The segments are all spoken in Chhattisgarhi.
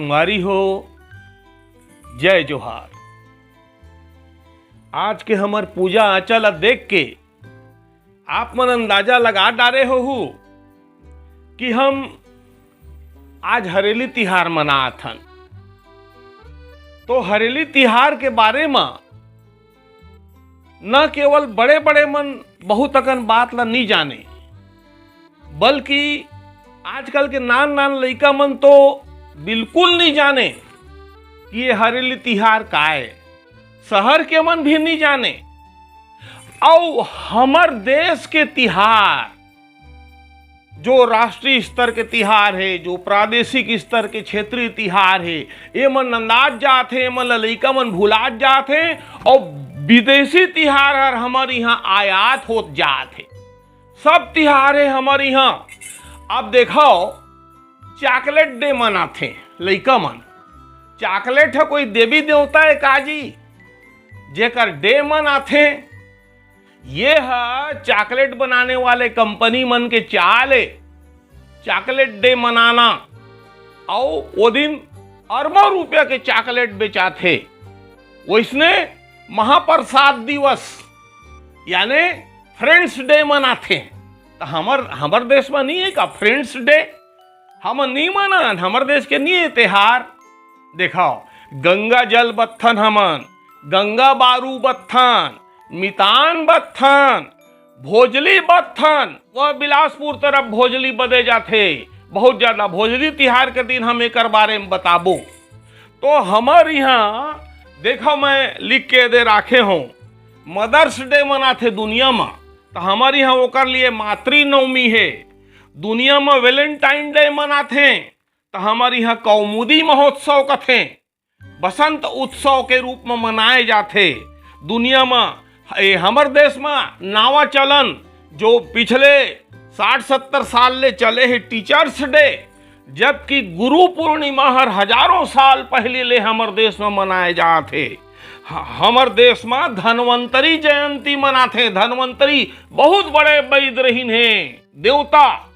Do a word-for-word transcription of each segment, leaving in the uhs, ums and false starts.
संगवारी हो, जय जोहार। आज के हमर पूजा आचा ला देख के आप मन अंदाजा लगा डारे होहू कि हम आज हरेली तिहार मनात हन। तो हरेली तिहार के बारे म न केवल बड़े-बड़े मन बहुत अकन बात ला नी जाने, बल्कि आजकल के नान-नान लइका मन तो बिल्कुल नी जाने कि ये हरेली तिहार का ए। शहर के मन भी नी जाने। अउ हमर देश के तिहार, जो राष्ट्रीय स्तर के तिहार हे, जो प्रादेशिक स्तर के क्षेत्रीय तिहार हे, ये मन नंदात जात हे, ये मन ल लइका मन भुलात जात हे, अउ विदेशी तिहार हर हमर इहाँ आयात होत जात हे। सब तिहार हे हमर इहाँ। अब देखव, chocolate day मनाथे लइका मन। Chocolate ह कोई देवी देवता हे का जी, जेकर day मनाथे? ये ह chocolate बनाने वाले कंपनी मन के चाल ए, chocolate day मनाना। अउ वो दिन अरबों रुपया के chocolate बेचाथे। वइसने महाप्रसाद दिवस यानी friends day मनाथे। त हमर, हमर देश म नी हे का friends day? हमन नी मनान, हमर देश के नी हे तिहार। देखव, गंगा जल बत्थन हमन, गंगा बारू बत्थन, मितान बत्थन, भोजली बत्थन, वो बिलासपुर तरफ भोजली बदे जाथे बहुत ज्यादा। भोजली तिहार के दिन हम एकर बारे म बताबो। तो हमर इहाँ देखव, मैं लिख के दे राखे हों, Mother's Day मनाथे दुनिया म, त हमर इहाँ ओकर लिए मातृ नवमी हे। दुनिया म Valentine Day मनाथे, त हमर इहाँ कौमुदी महोत्सव कथे, बसंत उत्सव के रूप म मनाए जाथे। दुनिया म, ए, हमर देश म नावा चलन, जो पिछले साठ सत्तर साल ले चले हे, Teachers Day, जबकि गुरु पूर्णिमा हर हजारों साल पहिली ले हमर देश म मनाए जात हे। ह-, हमर देश म धन्वंतरी जयंती मनाथे। धन्वंतरी बहुत बड़े वैद रहिन हे, देवता,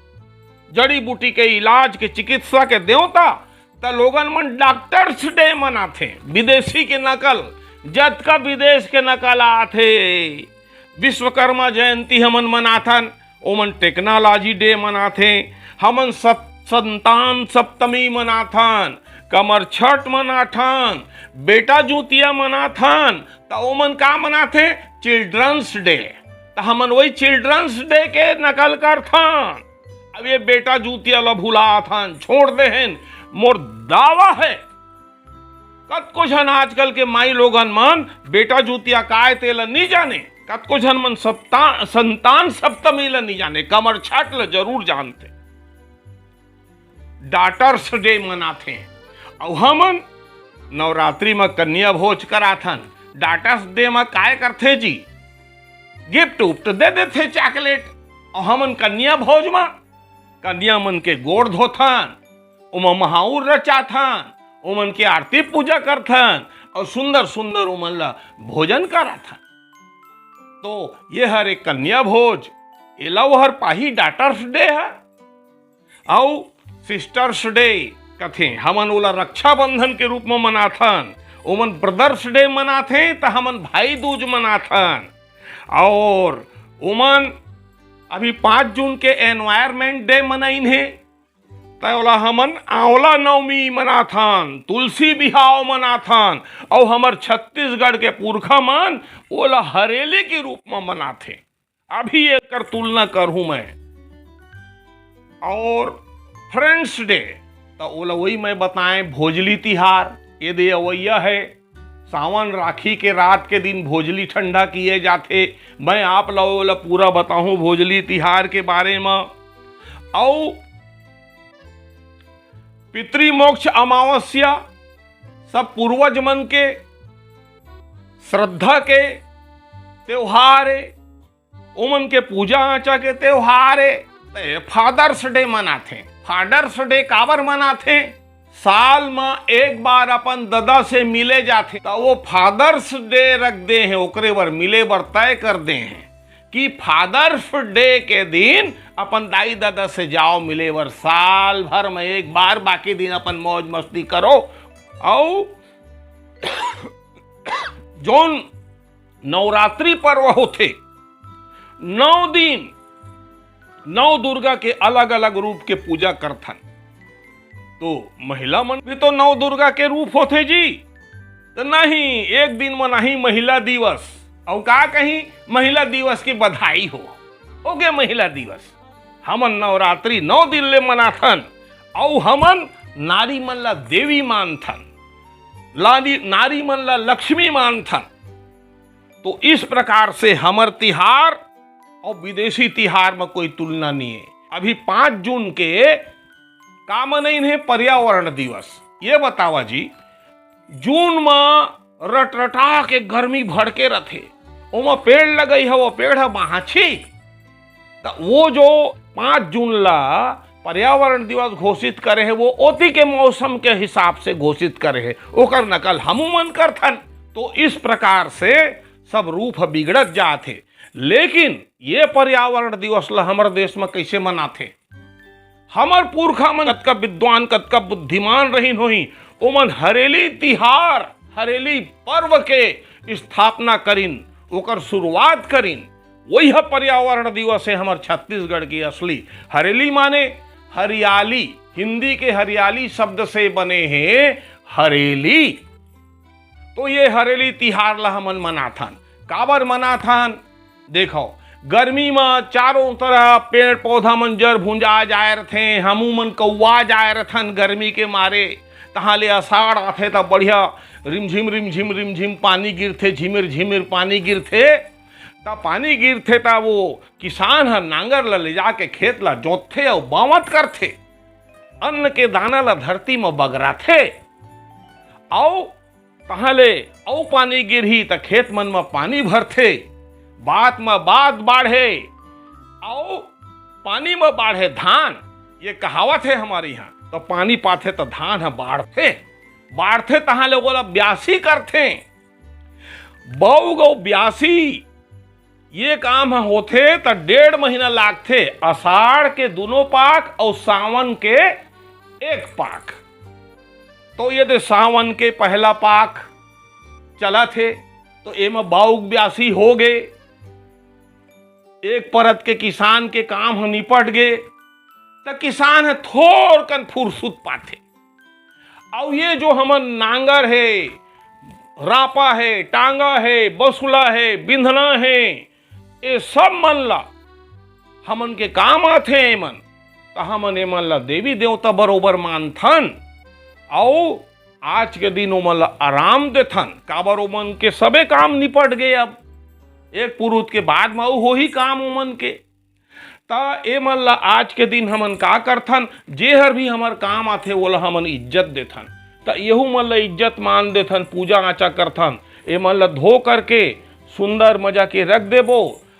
जड़ी बूटी के इलाज के, चिकित्सा के देवता। त लोगन मन Doctors Day मनाथे, विदेशी के नकल, जतका विदेश के नकल आथे। विश्वकर्मा जयंती हमन मनाथन, ओमन technology day मनाथे। हमन सत-, संतान सप्तमी मनाथन, कमर छठ मनाथन, बेटा जूतिया मनाथन। त ओमन का मनाथे? Children's Day। त हमन वही Children's Day के नकल करथन। अब ये बेटा जूतिया ला भुलाथन, छोड़ दे हन। मोर दावा हे, कतको झन आजकल के माई लोगन मन बेटा जूतिया काय तेला नी जाने, कतको झन मन सप्ता-, संतान सप्तमी ला नी जाने, कमर छठ ला जरूर जानथे। Daughters Day मनाथे। अउ हमन नवरात्रि म कन्या भोज कराथन। Daughters Day म काय करथे जी? Gift उफ्ट दे देथे, chocolate। अउ हमन कन्या भोज म कन्या मन के गोड़ धोथन, ओमा महाउर रचाथन, ओमन के आरती पूजा करथन अउ सुंदर सुंदर ओमन ला भोजन कराथन। तो ये हर एक कन्या भोज, एला वो हर पाही Daughters Day ह। अउ Sisters Day कथे, हमन ओला रक्षाबंधन के रूप म मनाथन, ओमन Brothers Day मनाथे, त हमन भाई दूज मनाथन। और ओमन अभी पाँच जून के Environment Day मनाइन हे, त ओला हमन आंवला नवमी मनाथन, तुलसी बिहाव मनाथन, अउ हमर छत्तीसगढ़ के पुरखा मन ओला हरेली के रूप म मनाथे। अभी एकर तुलना करहूं मैं। और Friends Day, त ओला वही मैं बताएं, भोजली तिहार, ये दे अवैया है। सावन राखी के रात के दिन भोजली ठंडा किए जाथे। मैं आप ला ओला पूरा बताहूं भोजली तिहार के बारे म। अउ पितृमोक्ष अमावस्या, सब पूर्वज मन के श्रद्धा के त्योहार ए, ओमन के पूजा आचा के त्योहार ए। ते Father's Day मनाथे। Father's Day काबर मनाथे? साल म एक बार अपन ददा से मिले जाथे, त वो Father's Day रख दे हे, ओकरे बर मिले बर तय कर दे हे। कि फादर्स डे के दिन अपन दाई ददा से जाओ मिले बर, साल भर में एक बार, बाकी दिन अपन मौज मस्ती करो। अउ जौन नवरात्रि पर्व होथे, नौ दिन नौ दुर्गा के अलग-अलग रूप के पूजा करथन। तो महिला मन भी तो नौ दुर्गा के रूप होथे जी। तो नहीं, एक दिन मनाही महिला दिवस, अउ का कही, महिला दिवस की बधाई हो। हो गया महिला दिवस। हमन नवरात्रि नौ दिन ले मनाथन, अउ हमन नारी मन ला देवी मानथन, लानी-, नारी मन ला लक्ष्मी मानथन। तो इस प्रकार से हमर तिहार अउ विदेशी तिहार में कोई तुलना नहीं है। अभी पाँच जून के का मनाइन हे? पर्यावरण दिवस। ये बतावा जी, जून में रटरटा के गर्मी भड़के रथे, ओमा पेड़ लगई हव, पेड़ ह बाँचही। त वो जो पाँच जून ला पर्यावरण दिवस घोषित करे हे, वो ओती के मौसम के हिसाब से घोषित करे हे, ओकर नकल हमू मन करथन। तो इस प्रकार से सब रूप ह बिगड़त जात हे। लेकिन ये पर्यावरण दिवस ला हमर देश म कइसे मनाथे? हमर पुरखा मन कतका विद्वान, कतका बुद्धिमान रहिन होही, ओमन हरेली तिहार, हरेली पर्व के स्थापना करिन, ओकर शुरुआत करिन। वही ह पर्यावरण दिवस हे हमर छत्तीसगढ़ के असली। हरेली माने हरियाली, हिंदी के हरियाली शब्द से बने हे हरेली। तो ये हरेली तिहार ला हमन मनाथन। काबर मनाथन? देखो, गर्मी म चारों तरफ पेड़ पौधा मन जर भुंजा जाए रथे, हमू मन कौवा जाए रथन गर्मी के मारे। तहाँ ले अषाढ़ आथे त बढ़िया रिमझिम, रिमझिम, रिमझिम पानी गिरथे, झिमिर, झिमिर पानी गिरथे। त पानी गिरथे त वो किसान ह नांगर ल ले जाके खेत ल जोतथे अउ बावत करथे। अन्न के दाना ल धरती म बगराथे। अउ तहाँ ले अउ पानी गिरही त खेत मन म पानी भरथे। बात म बात बाढ़े, अउ पानी म बाढ़े धान, ये कहावत हे हमर इहाँ। त पानी पाथे त धान ह बाढ़थे, बाढ़थे तहाँ ले ओला ब्यासी करथे। बउग अउ ब्यासी ये काम ह होथे त डेढ़ महीना लागथे, अषाढ़ के दूनों पाख अउ सावन के एक पाख। तो ये दे सावन के पहला पाख चलत हे, तो एमा बउग ब्यासी हो गे, एक परत के किसान के काम ह निपट गे, त किसान ह थोरकन फुरसुत पाथे। अउ ये जो हमन नांगर हे, रापा हे, टांगा हे, बसुला हे, बिंधना हे, ये सब मन ला हमन के काम आथे एमन, त हमन एमन ला देवी देवता बरोबर मानथन। अउ आज के दिन ओमन ला आराम देथन, काबर ओमन के सबे काम निपट गे। अब एक पुरुत के बाद म अउ होही काम ओमन के। त एमन ला आज के दिन हमन का करथन, जेहर भी हमर काम आथे, ओला हमन इज्जत देथन। त एहू मन ला इज्जत मान देथन, पूजा आचा करथन। एमन ला धो करके सुंदर मजा के रख देबो,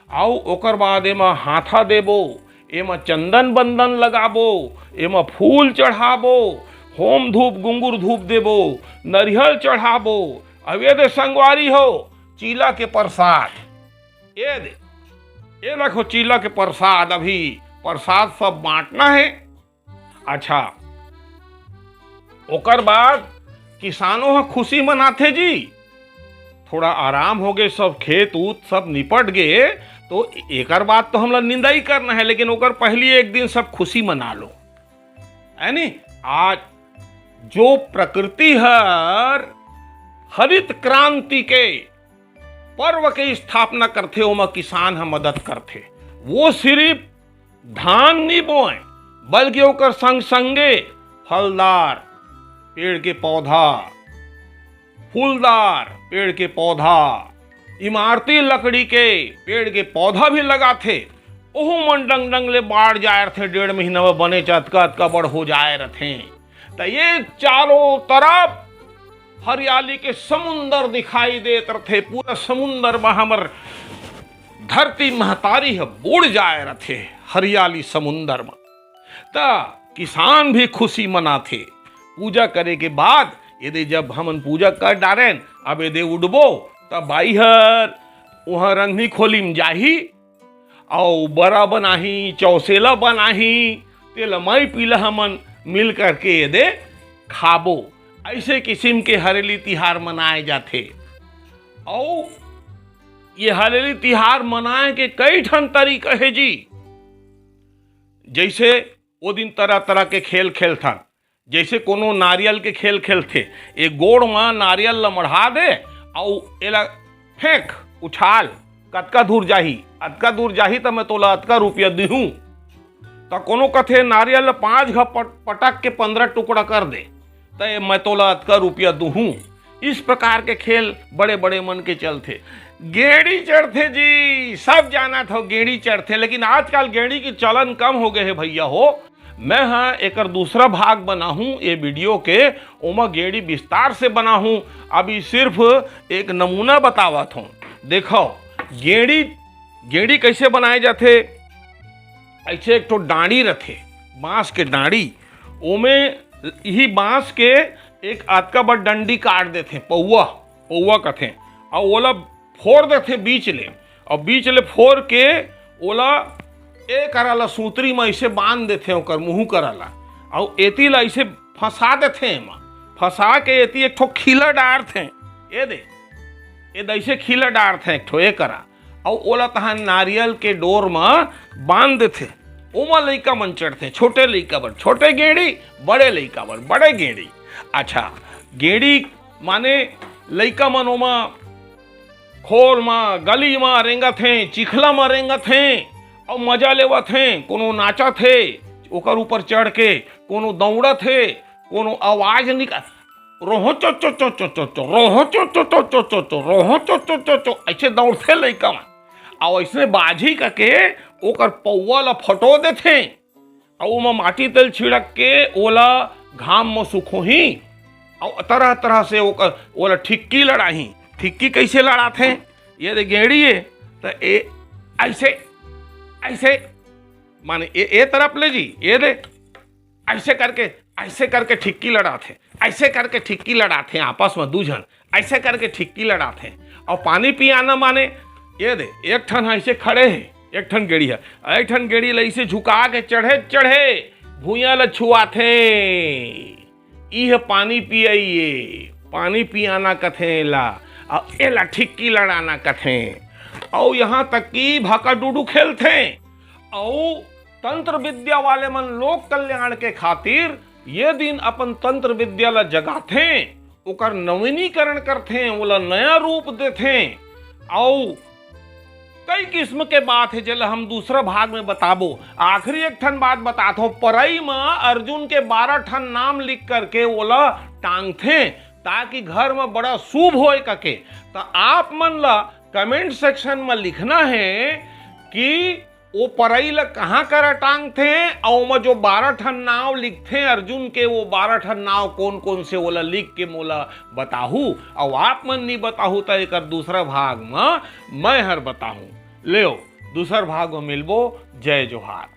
अउ ओकर बाद एमा हाथा देबो, एमा चंदन बंदन लगाबो, एमा फूल चढ़ाबो, होम धूप गुंगुर धूप देबो, नरिहर चढ़ाबो। अब ये दे संगवारी हो, चीला के प्रसाद, ये दे, ये रखो चीला के प्रसाद, अभी प्रसाद सब बांटना हे। अच्छा, ओकर बाद किसानो ह खुशी मनाथे जी, थोड़ा आराम हो गे, सब खेत उत सब निपट गे, तो एकर बाद तो हमला निंदाई करना हे, लेकिन ओकर पहली एक दिन सब खुशी मना लो, है नी? आज जो प्रकृति हर हरित क्रांति के पर्व के स्थापना करथे, ओमा किसान ह मदद करथे। वो सिरिफ धान नी बोए, बल्कि ओकर संग संगे फलदार पेड़ के पौधा, फूलदार पेड़ के पौधा, इमारती लकड़ी के पेड़ के पौधा भी लगाथे। ओहू मन डंग डंग ले बाढ़ जाए रथे, डेढ़ महीना में बने अतका अतका बड़ हो जाए रथे। त ये चारों तरफ हरियाली के समुंदर दिखाई देत रथे, पूरा समुंदर में हमर धरती महतारी ह बुड़ जाए रथे हरियाली समुंदर में। त किसान भी खुशी मनाथे। पूजा करे के बाद एदे जब हमन पूजा कर डारेन, अब एदे उठबो, त बाई हर उहाँ रंधनी खोली में जाही, अउ बरा बनाही, चौसेला बनाही, तेला माई पीला हमन मिल करके ये दे खाबो। ऐसे किसिम के हरेली तिहार मनाए जाथे। अउ ये हरेली तिहार मनाए के कई ठन तरीका हे जी। जैसे ओ दिन तरह तरह के खेल खेलथन, जैसे कोनो नारियल के खेल खेलथे, ए गोड़ म नारियल ल मढ़ा दे, अउ एला फेंक, उछाल, कतका दूर जाही, अतका दूर जाही त मैं तोला अतका रुपया दिहूं। त कोनो कथे नारियल ल पांच घ पट-, पटक के पंद्रह टुकड़ा कर दे, त ए मैं तोला अतका रुपया दूहूं। इस प्रकार के खेल बड़े बड़े मन के चलथे। गेड़ी चढ़थे जी, सब जानत हो गेड़ी चढ़थे, लेकिन आजकल गेड़ी के चलन कम हो गए हे भैया हो। मैं हा एकर दूसरा भाग बनाहूं ये वीडियो के, ओमा गेड़ी विस्तार से बनाहूं। अभी सिर्फ एक नमूना बतावत हूं। देखो, गेड़ी, गेड़ी कैसे बनाए जाथे। ऐसे एक ठो डांड़ी रथे, बांस के डांड़ी, ओमे इही बांस के एक अतका बड़ डंडी काट देथे, पौवा, पौवा कथे, अउ ओला फोर देथे बीच ले, अउ बीच ले फोर के ओला ए करा ला सूतरी म ऐसे बांध देथे, ओकर मुंह करा ला, अउ एती ला ऐसे फंसा देथे एमा, फंसा के एती एक ठो खीला डारथे, ए दे, ए दे ऐसे खीला डारथे एक ठो ए करा, अउ ओला तहां नारियल के डोर म बांध देथे। ओमा लइका मन चढ़थे, छोटे लइका बर छोटे गेड़ी, बड़े लइका बर बड़े गेड़ी। अच्छा, गेड़ी माने लइका मन ओमा खोल म, गली म रेंगत हें, चिखला म रेंगत हें, अउ मजा लेवत हें। कोनो नाचत हे ओकर ऊपर चढ़ के, कोनो दौड़त हे, कोनो आवाज निकाल, रोहो चो चो चो चो चो चो, रोहो चो चो चो चो चो चो, रोहो चो चो चो चो, ऐसे दौड़थे लइका मन। अउ ऐसने बाजी कके ओकर पौवा ल फटो देथे, अउ ओमा माटी तेल छिड़क के ओला घाम म सुखोही, अउ तरह तरह से ओकर, ओला ठिक्की लड़ाही। ठिक्की कैसे लड़ाथे? ये दे गेड़ी हे, त ए ऐसे, ऐसे, माने ए, ए तरफ ले जी, ये दे, ऐसे करके, ऐसे करके ठिक्की लड़ाथे, ऐसे करके ठिक्की लड़ाथे आपस में दू झन, ऐसे करके ठिक्की लड़ाथे। अउ पानी पियाना माने, ये दे, एक ठन ऐसे खड़े हे, एक ठन गेड़ी हे, एक ठन गेड़ी ल ऐसे झुका के चढ़े चढ़े भुइयां ल छुआथे। ई ह पानी पियई ए, पानी पियाना कथे एला, अउ एला ठिक्की लड़ाना कथे। अउ यहाँ तक कि भाका डूडू खेलथे। अउ तंत्र विद्या वाले मन लोक कल्याण के खातिर ये दिन अपन तंत्र विद्या ल जगाथे, ओकर नवीनीकरण करथे, ओला नया रूप देथे। अउ कई किस्म के बात हे, जेला हम दूसरा भाग में बताबो। आखिरी एक ठन बात बताथों, परई म अर्जुन के बारह ठन नाम लिख करके ओला टांगथे, ताकि घर में बड़ा शुभ होए कके। त आप मन ला कमेंट सेक्शन में लिखना हे कि ओ परई ल कहाँ करा टांगथे, अउ ओमा जो बारह ठन नाव लिखथे अर्जुन के, वो बारह ठन नाव कोन कोन से, ओला लिख के मोला बताहू। अउ आप मन नी बताहू त एकर दूसरा भाग म मैं हर बताहूँ। लेव, दूसर भाग म मिलबो। जय जोहार।